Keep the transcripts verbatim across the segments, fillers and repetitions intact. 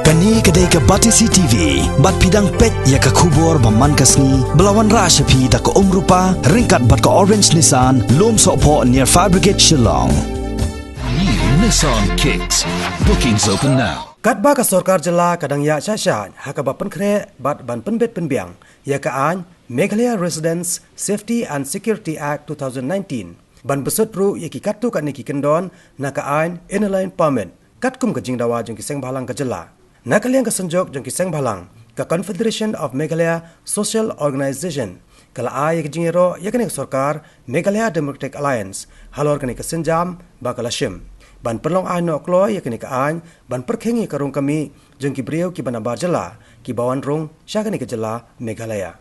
Kane ka dei ka Batesi T V, bad phi dang peit ïa ka khubor ba man ka sngi, ba la wanrah sha phi da ka Umrupa, ryngkat bad ka Orange Nissan, Lumsohphoh near Fire Brigade Shillong. New Nissan Kicks. Bookings open now. Katba ka sorkar jylla ka dang ïaid shah shah ha kaba pynkhreh bad ban pynbit pynbiang ïa ka aiñ Meghalaya Residents Safety and Security Act two thousand nineteen, ban bsut ruh ïa ki katto katne ki kyndon na ka aiñ Inner Line Permit, katkum ka jingdawa jong ki seng bhalang ka jylla. Na ka liang ka synjuk jong ki seng bhalang, ka Confederation of Meghalaya Social Organisation, ka la ai ïa ka jingïaroh ïa kane ka sorkar Meghalaya Democratic Alliance halor kane ka sienjam ba ka la shim ban pynlong aiñ noh kloi ïa kane ka aiñ, ban pyrkhing ïa ka rung ka mih jong ki briew kiba nabar jylla kiba wan rung sha kane ka jylla Meghalaya.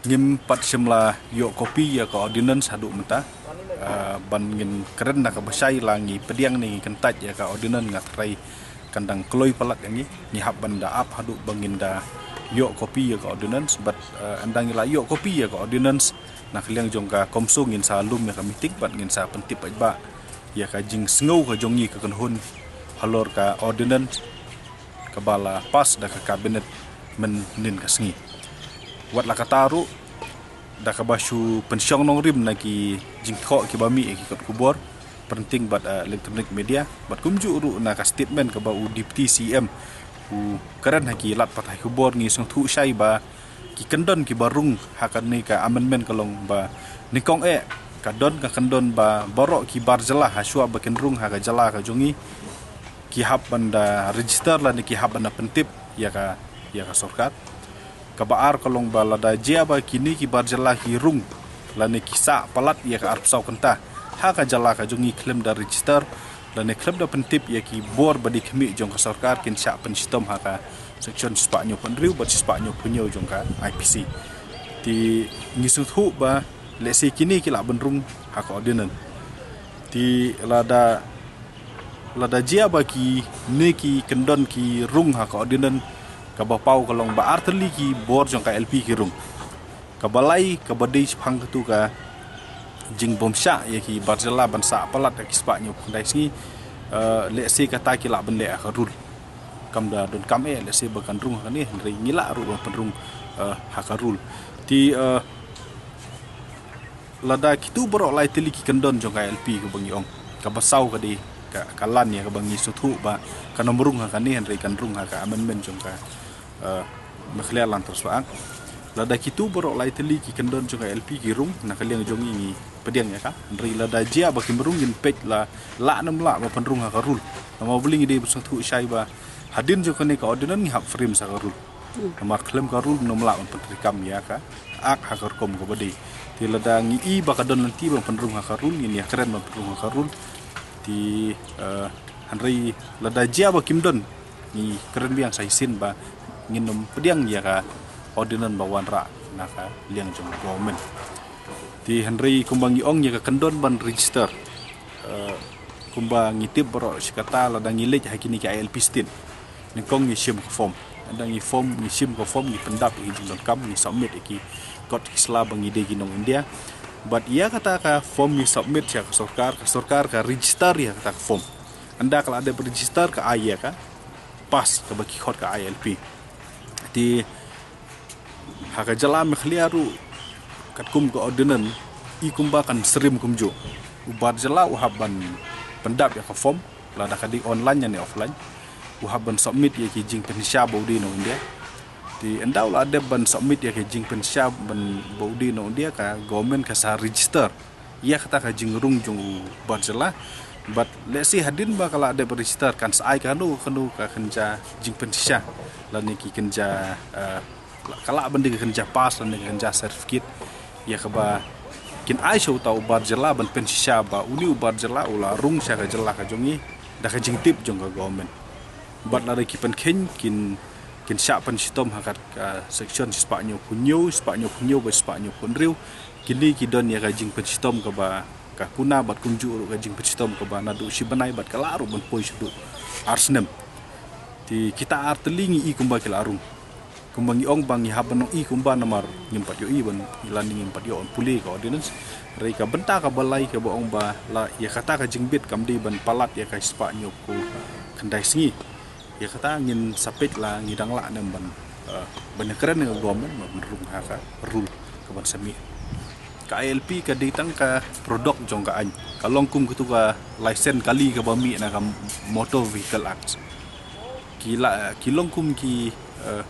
Ngim pat shym la ïoh copy ïa ka ordinance haduh mynta. Ah, ban ngin kren na kaba shai, la ngi pdiang ne ngi kyntait ïa ka ordinance, nga tharai kan dang kloi palat ïa ngi. Ngi hap ban da ap haduh ba ngin da ïoh copy ïa ka ordinance, bad, ah, ynda ngi la ïoh copy ïa ka ordinance, na ka liang jong ka CoMSO ngin sa lum ïa ka meeting bad ngin sa pyntip paidbah ïa ka jingsngew ka jong ngi ka kynhun halor ka ordinance kaba la pass da ka cabinet mynhynnin ka sngi. Wat la katta ruh, da kaba shu pynshong nongrim na ki jingthoh kiba mih ïa ki kot khubor, printing bad, eh, electronic media, bad kumjuh ruh na ka statement kaba u Deputy C M u kren ha ki lad pathai khubor, ngi sngewthuh shai ba ki kyndon kiba rung ha kane ka amendment ka long ba nyngkong eh ka don ka kyndon ba baroh ki bar jylla ha shuwa ba kin rung ha ka jylla ka jong ngi, ki hap ban da register lane ki hap ban da pyntip ïa ka, ïa ka sorkar. Kaba ar ka long ba lada jia ba kine ki bar jylla ki rung lane ki sah palat ïa ka arphew saw kynta ha ka jylla ka jong ngi khlem da register lane khlem da pyntip ïa ki bor ba dei khmih jong ka sorkar, kin shah pynshitom ha ka section shispah hynñiewphew hynriew bad shispah hynñiewphew hynñiew jong ka I P C. Te ngi sngewthuh ba lehse kine ki lah ban rung ha ka ordinance. Te lada, lada jia ba kine ki kyndon ki rung ha ka ordinance, kaba paw ka long ba artylli ki bor jong ka I L P ki rung. Kaba lai kaba dei shaphang katu ka jingbymshah ïa ki bar jylla ban sah palat ha ki spah hynñiewphew khyndai sngi, eh, lehse kata ki lah ban leh ha ka rule. Kam da donkam eh lehse ba kan rung ha kane, hynrei ngi lah ruh ban pynrung, eh, ha ka rule. Te, eh, lada kitu baroh lai tylli ki kyndon jong ka I L P kaba ngi ong, kaba saw ka dei ka, ka lan ïa kaba ngi sngewthuh ba kan ym rung ha kane, hynrei kan rung ha ka amendment jong ka, eh, Meghalaya Land Transfer Act. Lada kitu baroh lai tylli ki kyndon jong ka I L P ki rung, na ka liang jong ngi ngi pdiang ïa ka. Hynrei lada jia ba kim rung, ngin peit la lah ne ym lah ban pynrung ha ka rule. Namar balei ngi dei ban sngewthuh shai ba hadien jong kane ka ordinance ngi hap frame sa ka rule. Namar khlem ka rule ngim lah ban pyntreikam ïa ka Act ha ka rukom kaba dei. Te lada ngi i ba ka don lynti ban pynrung ha ka rule, ngin ïa kren ban pynrung ha ka rule. Te, eh, hynrei lada jia ba kim don, ngi kren biang sa shisien ba ngin ym pdiang ïa ka ordinance ba wanrah na ka liang jong government. Te hynrei kumba ngi ong ïa ka kyndon ban register, eh, kumba ngi tip baroh shi katta, lada ngi leit ha kine ki I L P state, nyngkong ngi shim ka form. Ynda ngi form, ngi shim ka form, ngi pyndap ïa ki jingdonkam, ngi submit ïa ki kot ki sla ba ngi dei ki nong India. Bad ïa kata ka form ngi submit sha ka sorkar, ka sorkar ka register ïa kata ka form. Ynda ka la dep register, ka ai ïa ka pass kaba ki khot ka I L P. Te ha ka jylla Meghalaya ruh, katkum ka ordinance, i kumba kan syriem kumjuh. U bar jylla u hap ban pyndap ïa ka form, lada ka dei online ne offline. U hap ban submit ïa ki jingpynshisha ba u dei nong India. Te ynda u la dep ban submit ïa ki jingpynshisha ban, ba u dei nong India, ka government ka sa register ïa kata ka jingrung jong u bar jylla. Bad lehse hadien ba ka la dep register, kan sa ai kano kano ka kynja jingpynshisha lane ki kynja, eh, ka lah ban dei ka kynja pass lane ka kynja certificate ïa kaba kin ai sha uta u bar jylla ban pynshisha ba une u bar jylla u la rung sha ka jylla ka jong ngi da ka jingtip jong ka government. Bad lada ki pynkheiñ, kin, kin shah pynshitom ha ka, ka section shispah hynñiewphew hynñiew, shispah hynñiewphew hynñiew bad shispah hynñiewphew hynriew. Kine ki don ïa ka jingpynshitom kaba ka kuna, bad kumjuh ruh ka jingpynshitom kaba naduh shi bnai bad ka lah ruh ban poi shaduh ar snem. Te kita artylli ngi i kumba ki la rung. Kumba ngi ong ba ngi hap ban ong i kumba, namar ngim pat ïohi ban, lane ngim pat ïoh ban pule ka ordinance. Hynrei ka bynta kaba lai kaba ong ba la ïa kata ka jingbit kam dei ban palat ïa ka shispah hynñiewphew khyndai sngi. Ïa kata ngin sa peit la ngi dang lah ne em ban, eh, ban ïakren ne ka government ban rung ha ka rule ka ban sa mih. Ka I L P ka dei tang ka product jong ka aiñ. Ka long kum katu ka license kali kaba mih na ka Motor Vehicle Act. Ki la, ki long kum ki, eh,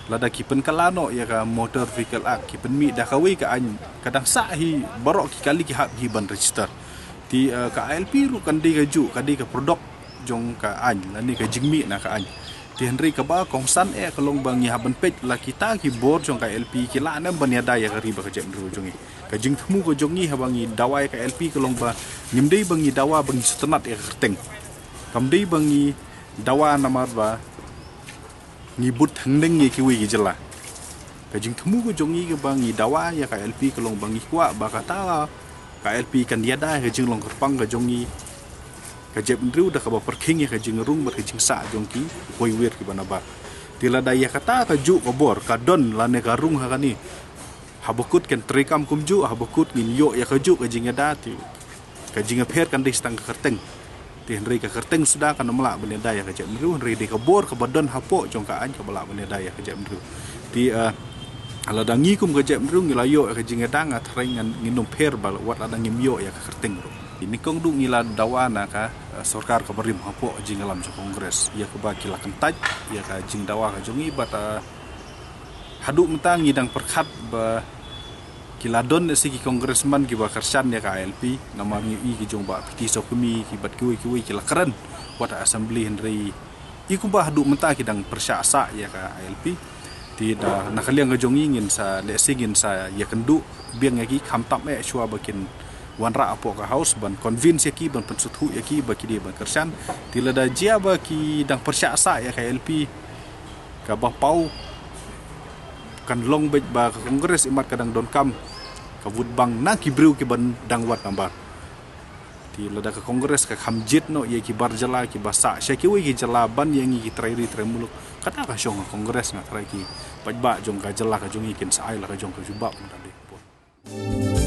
lada ki pynkylla noh ïa ka Motor Vehicle Act, ki pynmih da kawei ka aiñ, ka dang sah hi, baroh ki kali ki hap hi ban register. Te, eh, ka I L P ruh kan dei kajuh, ka dei ka product jong ka aiñ, lane ka jingmih na ka aiñ. Te hynrei kaba kongsan eh ka long ba ngi hap ban peit la kita ki bor jong ka I L P ki lah ne em ban ïada ïa ka ri bad ka jaitbynriew jong ngi. Ka jingthmu ka jong ngi haba ngi dawa ïa ka I L P ka long ba ngim dei ba ngi dawa ba ngi sngewtynnat ïa ka kyrteng. Kam dei ba ngi dawa namar ba ngi bud hangne ngi kiwei ki jylla. Ka jingthmu ka jong ngi kaba ngi dawa ïa ka I L P ka long ba ngi kwah ba kata ka I L P kan ïada ïa ka jinglong kyrpang ka jong ngi, ka jaitbynriew, da kaba pyrkhing ïa ka jingrung bad ka jingsah jong kiwei wir kiba nabar. Te lada ïa kata kajuh ka bor ka don lane ka rung ha kane, haba kut kan treikam kumjuh, haba kut ngin ïoh ïa kajuh ka jingïada, te ka jingïapher kan dei tang ka kyrteng. Te hynrei ka kyrteng suda kan ym lah ban ïada ïa ka jaitbynriew, hynrei dei ka bor kaba don hapoh jong ka aiñ kaba lah ban ïada ïa ka jaitbynriew. Te, eh, lada ngi kum ka jaitbynriew ngi la ïoh ïa ka jingïada, nga tharai ngan, ngin ym pher ba wat lada ngim ïoh ïa ka kyrteng ruh. Te nyngkong duh ngi la dawa na ka, eh, sorkar kaba rim hapoh jingïalam jong Congress ïa kaba ki la kyntait ïa ka jingdawa ka jong ngi bad, eh, haduh mynta ngi dang pyrkhat ba ki la don lehse ki congressman kiba kyrshan ïa ka I L P, namar ngi i ki jong Bah P T Sawkmie, ki bad kiwei kiwei ki la kren wat ha assembly, hynrei i kumba haduh mynta ki dang pyrshah sah ïa ka I L P. Te da na ka liang ka jong ngi ngin sa, lehse ngin sa ïakynduh biang ïa ki, khamtam eh shuwa ba kin wanrah hapoh ka House ban convince ïa ki, ban pynsngewthuh ïa ki ba ki dei ban kyrshan. Te lada jia ba ki dang pyrshah sah ïa ka I L P, kaba paw kan long beit ba ka Congress imat ka dang donkam ka vote bank na ki briew kiba dang wad number. Te lada ka Congress ka kham jied noh ïa ki bar jylla kiba sah sha kiwei ki jylla ban ïa ngi ki trai ri trai muluk, kata ka shong ka Congress, nga tharai ki paidbah jong ka jylla ka jong ngi kin sa ai la ka jong ka jubab. Kumta dei.